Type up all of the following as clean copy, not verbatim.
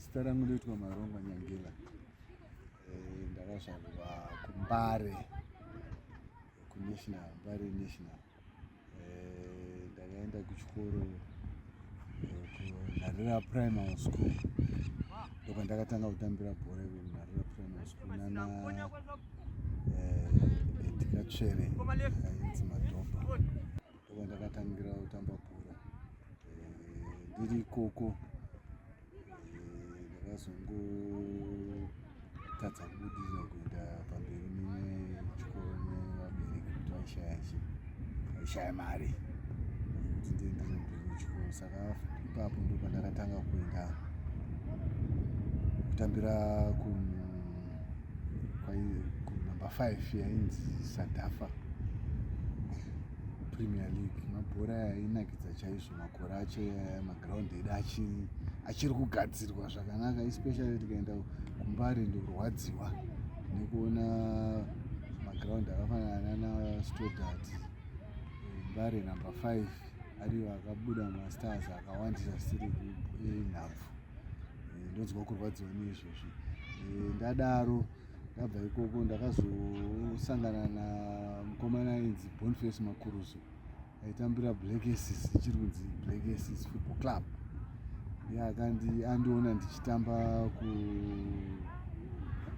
Zita rangu ndoitwa Marongwa Nyangela. Ndakazvarwa kuMbare, kuNational, Mbare National. Ndakaenda kuchikoro kuNharira Primary School. Ndopandakatanga kutambira bhora iko kuNharira Primary School nana Ndikatsvere ainzi Madhobha. Ndopandakatangira kutamba bhora. Ndiri ikoko ndakazongotadza kubudirira kuenda pamberi nechikoro nevabereki kuti vaishaya chi vaishaya mari yekuti ndiendere mberi nechikoro. Saka ipapo ndopandakatanga kuenda kutambira kunumber 5 yainzi Sadafa Premier League. Mabhora ainakidza chaizvo makore acho, magraundi edu achiri kugadzirwa zvakanaka, especially tikaenda kuMbare ndorwadziwa nekuona magraundi akafanana nana Stodart, Mbare number 5, ariyo akabuda mastars akawandisa siri enhabvu. Ndonzwa kurwadziwa neizvozvo. Ndadaro, ndabva ikoko, ndakazosangana namukomana ainzi Boniface Makuruzo, aitambira Black Aces, ichiri kunzi Black Aces Football Club. Iye akandi andiona ndichitamba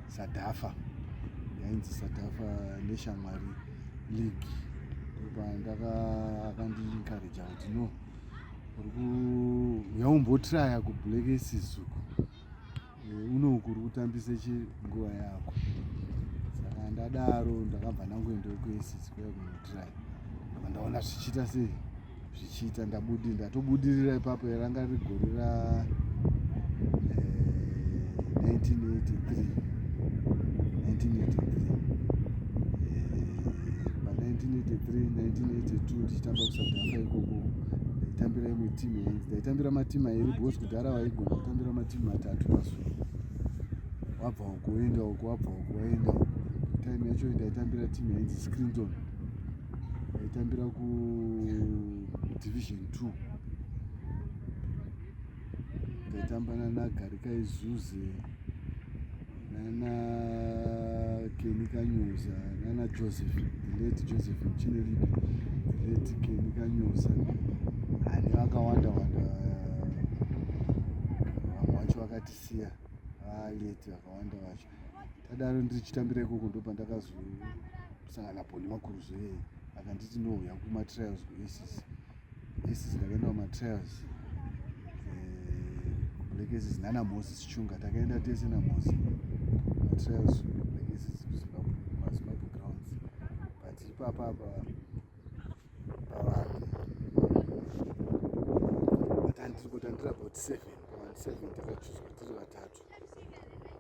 kuSadafa, yainzi Sadafa Neshamwari League. Ndopandaka akandiencouraja kuti, "No, uri yaumbotraya kuBlack Aces uku, unoku uri kutambisa chinguva yako." Saka ndadaro, ndakabva ndangoendawo kuAces kuya kunotraya. Ndabva ndaona zvichiita sei, zvichiita, ndatobudirira ipapo. Ranga riri gore ra 1983, 1983. Pa1983, 1982 ndichitamba kuSadafa ikoko, ndaitambira imwe timu yainzi, ndaitambira matimu airi because kudhara vaigona kutambira matimu matatu pazuva. Wabva uko woenda uko, wabva uko waenda uko. Time yacho ndaitambira timu yainzi Scrinton, ndaitambira kuDivision 2. Ndaitamba nana Garikai Zuze, nana Keni Kanyoza, nana Joseph, the late Joseph Mchineripi, the late Keni Kanyoza, ane vakawanda wanda. Vamwe vacho vakatisiya valate, vakawanda vacho. Tadaro, ndichitambira ikoko, ndopandakazosangana naBoni Makuruzo. Iyeye akanditi, "Nouya kumatrials kuAces." Aces, ndakaenda kumatrials kuBlack Aces nana Moses Chunga. Takaenda tese naMoses matrials kuBlack Aces, kuZimbabwe, kumaZimbabwe Grounds. But ipapa apa pavanhu vatandiri kuti andiri about seven, pavanhu seven takachuzwa tiri vatatu.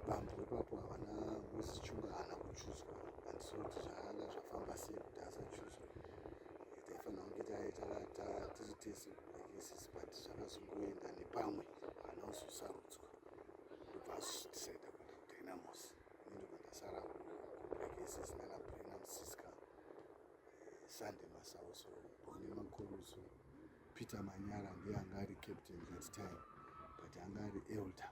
Bambo ipapo havana, Moses Chunga haana kuchuzwa. Handisi kuti zvakanga zvafamba sei kuti asachuzwa. Taifanira kunge tiri tese kuBlack Aces, but zvakazongoenda nepamwe, haana kuzosarudzwa, ndobva azodecida kuenda kuDynamos. Ini ndobva ndasara kuBlack Aces nana Brenam Siska, Sunday Masauso, Boni Makuruzo. Peter Manyara ndiye anga ari captain that time, but anga ari elder,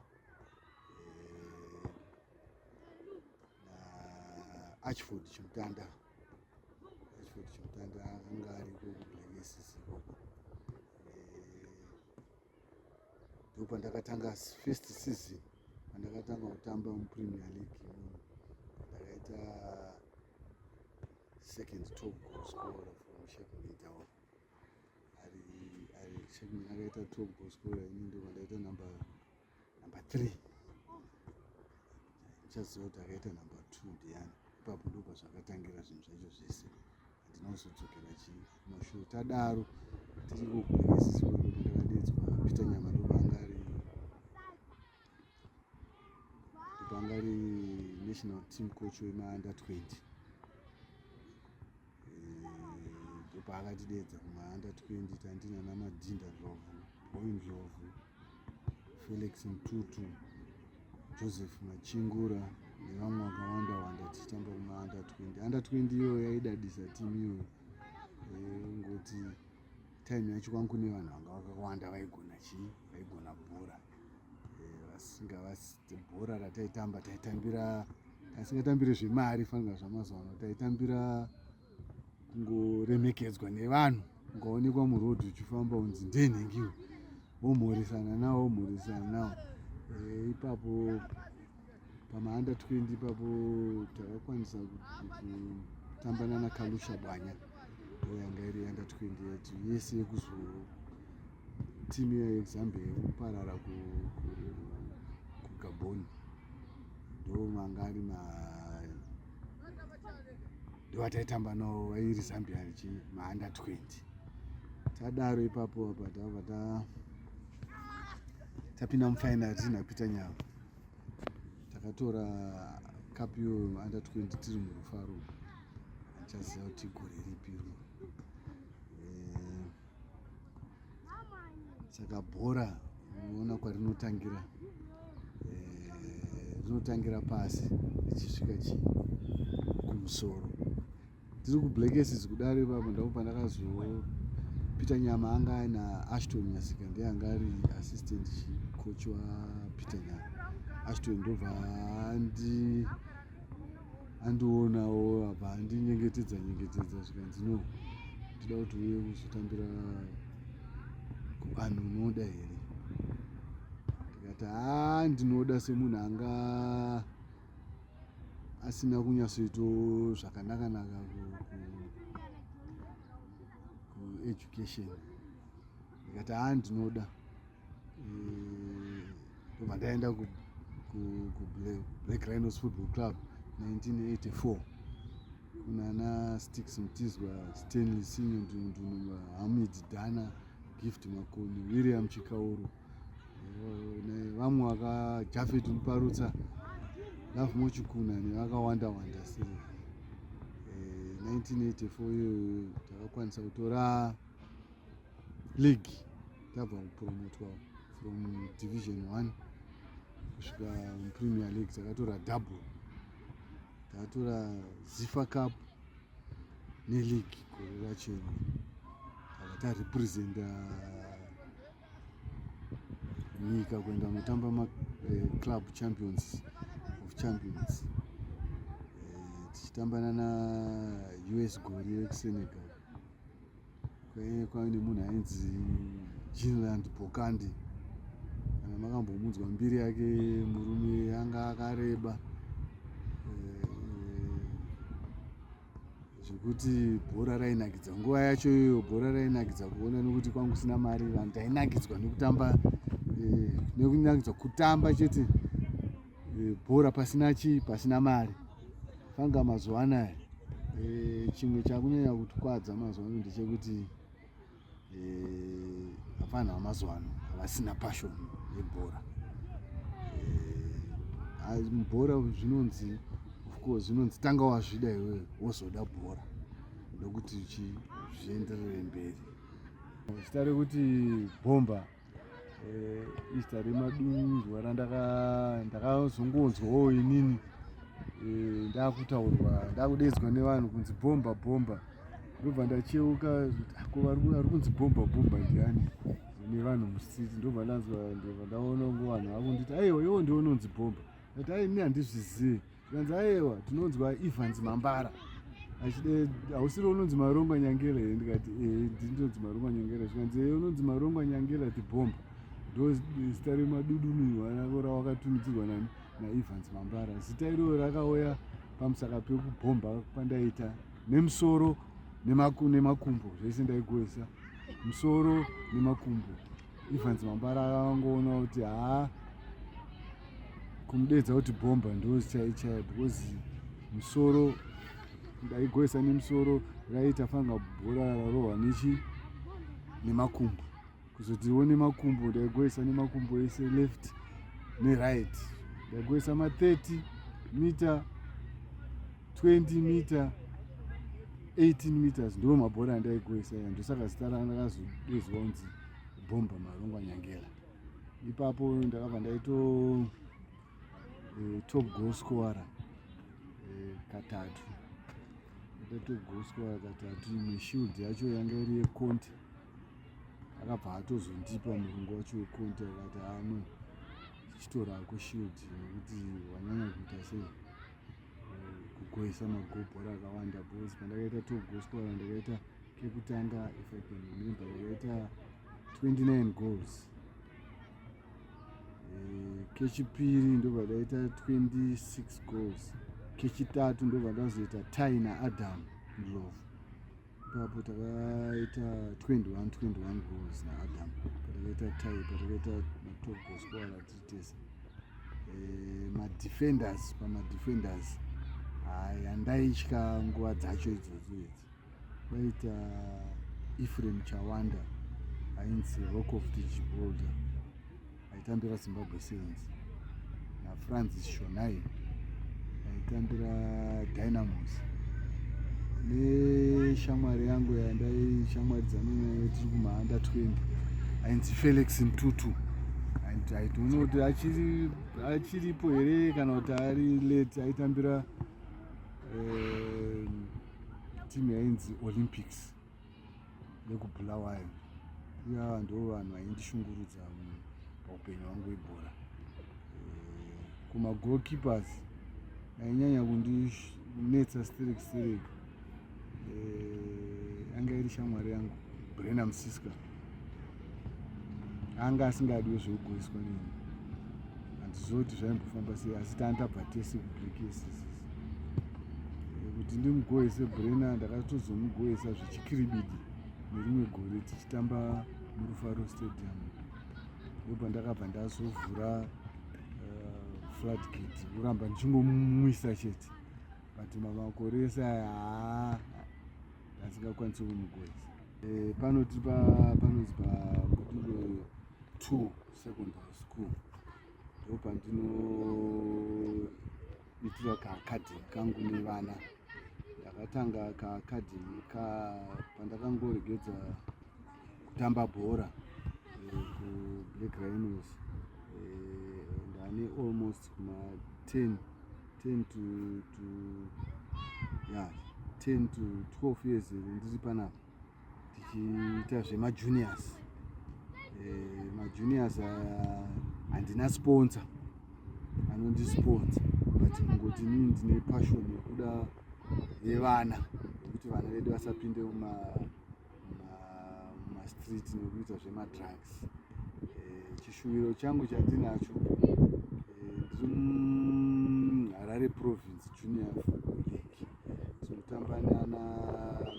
naArchford Chimutanda. Archford Chimutanda anga ariko kuBlack Aces ikoko. Ndopandakatanga first season, pandakatanga kutamba muPremier League imomo, ndakaita second top goal scorer from Shekman Town. Ari Shekman akaita top goal scorer, ini ndobva ndaita number three. Ndichaziva kuti akaita number two ndiani. Ipapo ndobva zvakatangira zvinhu zvacho zvese, handina kuzodzokera chikumashure. Tadaro, tiri kuBlack Aces, ndakadedzwa Peter Nyama, ndobva anga ari national team coach wemaunder 20. Ndopaakatidedza kumaunder 20, tandina naMadhinda Ndlovu, Boy Ndlovu, Felix Mtutu, Joseph Machingura nevamwe vakawanda wanda, tichitamba kumaunder 20. Under 20 iyoyo yaidadisa timu iyoyo, ngoti time yacho kwangu kune vanhu vanga vakawanda vaigona chii, vaigona bhora. Bhora rataitamba taitambira tasingatambire zvemari fanira zvamazuva ano, taitambira kungoremekedzwa nevanhu. Ungaonekwa muroad uchifamba unzi ndenhingiwe, womhoresana nawo, womhoresana nawo. Ipapo pamaunder 20 ipapo takakwanisa kutamba nana Kalusha Bwanya, yanga iri under 20 yetu yese yekuzo timu yeZambia yekuparara kuGabon. Ndo manga ari ma ndovataitamba navo, vairi Zambia richi maunder 20. Tadaro ipapo apa tabva tapinda mufinal tiina Peter Nyama, takatora cup iyo under 20 tiri murufaro. Handichaziva kuti gore ripi iro. Saka bhora unoona kwarinotangira, rinotangira pasi richisvika chii kumusoro. Tiri kuBlack Aces kudaro ipapo ndipo pandakazo Peter Nyama anga aina Ashton Nyasika, ndiye anga ari assistant coach waPeter Nyama. Ashton ndobva andionawo, abva andinyengetedza nyengetedza, zvikanzi, "No, ndida kuti uye kuzotambira kuvanhu, unoda here?" Ndikati, "Haa, ndinoda." Semunhu anga asina kunyatsoito zvakanaka-naka kueducation, ndikati, "Haa, ndinoda." Ndobva ndaenda kuBlack Rhinos Football Club 1984, kunana Stix Mtizwa, Stanley Sinyo Ndundunu, Hamid Dana, Gift Makoni, William Chikauru nevamwe vaka Jafet Muparutsa, Love Mochikuna nevakawanda wanda sei. 1984 iyoyo takakwanisa kutora league, tabva kupromotwa from Division 1 kusvika muPremier League. Takatora double, takatora Zifa Cup neleague gore racho iro. Tava tarepresenta nyika kuenda kunotamba maclub Champions of Champions, tichitamba nana US Gori yekuSenegal. Kwaive nemunhu ainzi Jinland Bokandi, kana makambomunzwa mbiri yake, murume anga akareba zvekuti bhora rainakidza nguva yacho iyoyo. Bhora rainakidza kuona nekuti kwangu kusina mari, vanhu tainakidzwa nekutamba, nekunakidzwa kutamba chete bhora pasina chii, pasina mari. Fanga mazuva anaya, chimwe chakunyanya kutikwadza mazuva ano ndechekuti vafana vamazuva ano havasina passion yebhora. Bhora zvinonzi, of course, zvinonzi tanga wazvida iwewe, wozoda bhora, ndokuti zvienderere mberi. Zita rekuti Bhomba izita remadunzwa randakazongonzwawo inini, ndakutaurwa, ndakudedzwa nevanhu kunzi Bhomba, Bhomba. Ndobva ndacheuka kuti, "Ah, ko vari kunzi Bhomba, Bhomba ndiani nevanhu mustreet?" Ndobva ndanzwa, ndobva ndaona ngo vanhu vakunditi, "Aiwa, iwo ndiwo unonzi Bhomba." Ndati, "Ai, ini handizvizivi." Zvikanzi, "Aiwa, tinonzwa Evans Mambara achide, hausiri unonzi Marongwa Nyangela here?" Ndikati, "Ee, ndinonzi Marongwa Nyangela." Zvikanzi, "Ee, unonzi Marongwa Nyangela tibhomba, ndo zita remadudunurwa rako rawakatumidzirwa nani naEvans Mambara." Zita iroro rakauya pamusaka pekubhomba kwandaita nemusoro nemakumbo, zvese ndaigoisa musoro nemakumbo. Evans Mambara akangoona kuti haa, kumudedza kuti Bhomba ndo chai chai, because musoro ndaigoisa nemusoro, raita fanga bhora rarohwa nechi nemakumbo. Kuzotiwo nemakumbo, ndaigoisa nemakumbo ese, left neright. Ndaigoisa ma30 meter, 20 meter, 18 meters, ndo mabhora andaigoisa. Ndosaka zita randakazodezwa kunzi Bhomba Marongwa Nyangela. Ipapo ndakabva ndaito top goal scorer katatu. Ndaita top goal scorer katatu. Imwe shield yacho yanga iri yeConti, akabva atozondipa murungu wacho weConti, akati, "Ano, Chitora hako shield nekuti wanyanya kuita sei, kugoisa magobhora akawanda, because pandakaita top goal scorer ndakaita kekutanga, if I can remember, ndakaita 29 goals. Kechipiri ndobva ndaita 26 goals. Kechitatu ndobva ndazoita tie naAdam Ndlovu. Ipapo takaita 21 21 goals naAdam patakaita tie, patakaita matop goal scorer tiri tese. Madefenders, pamadefenders yandaitya nguva dzacho idzodzo idzi, kwaita Ephraim Chawanda ainzi Rock of the Gibraltar, aitambira Zimbabwe Saints, naFrancis Shonai aitambira Dynamos, neshamwari yangu yandai shamwari dzangu tiri kumaunder 20 ainzi Felix Ntutu. Aitoona kuti achiripo here kana kuti ari late. Aitambira timu yainzi Olympics yekuBulawayo. Iyava ndo vanhu vaindishungurudza paupenyu hwangu hwebhora. Kumagoalkeepers ainyanya kundinetsa sterek sterek anga iri shamwari yangu Brena Msiska. Anga asingadiwe zvekugoiswa neni, handizivi kuti zvaimbofamba sei, asi tandabva tese kuBlack Aces. Kuti ndimugohese Brena, ndakatozomugohesa zvichikiribidi nerimwe gore tichitamba muRufaro Stadium. Ndopandakabva ndazovhura floodgate kuramba ndichingomumwisa chete, but mamakore ese aya haa asingakwanisi kumugohesa. Panoti panonzi paBudiriro 2 Secondary School, ndopandinoitira kaacademy kangu nevana. Ndakatanga kaacademy ka pandakangoregedza kutamba bhora kuBlack Rhinos. Ndane almost kuma 10 10 to yeah, 10 to 12 years ndiri panapa tichiita zvemajuniors. Majuniors aya handina sponsor anondisponsor, but kungoti inini ndine passion yekuda yevana, yekuti vana vedu vasapinde mumastreet nekuita zvemadrugs. Chishuviro changu chandinacho, ndiri muHarare Province Junior Football League. Tinotamba nana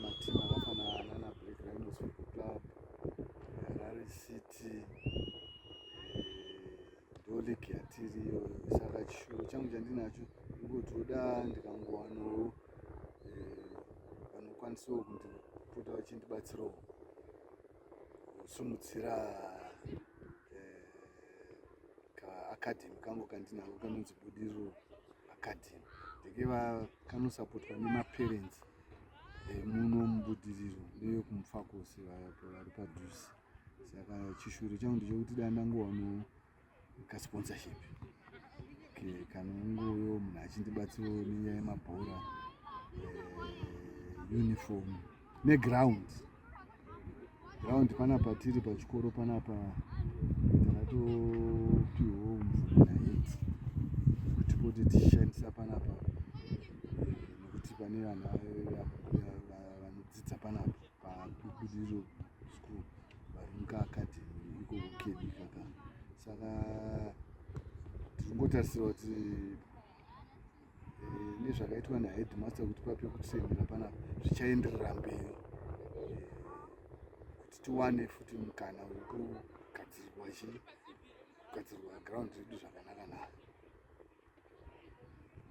matimu akafanana nana Black Rhinos Football Club, Harare City. Ndo league yatiri iyoyo. Saka chishuviro changu chandinacho ingoti toda ndikangowanawo vanokwanisawo kundipota vachindibatsirawo kusimudzira kaacademy kangu kandinako kanonzi Budiriro Academy. Ndekeva kanosapotwa nemaparents muno muBudiriro nevekumufakose vari padhuze. Saka chishuviro changu ndechekuti dai ndangowanawo kasponsorship kanongoyo munhu achindibatsirawo nenyaya yemabhora, uniform neground. Ground panapa tiri pachikoro panapa takatopiwawo mvumo nahead kuti pote tichishandisa panapa, nekuti pane vanhu vanodzidza panapa paBudiriro School vari mukaacademy ikoko kedu ikaka. Saka tiringotarisira kuti nezvakaitwa naheadmaster kuti pape kutrainira panapa zvichaenderera mberi, kuti tiwane futi mukana wekugadzirwa chi kugadzirwa ground redu zvakanaka naka.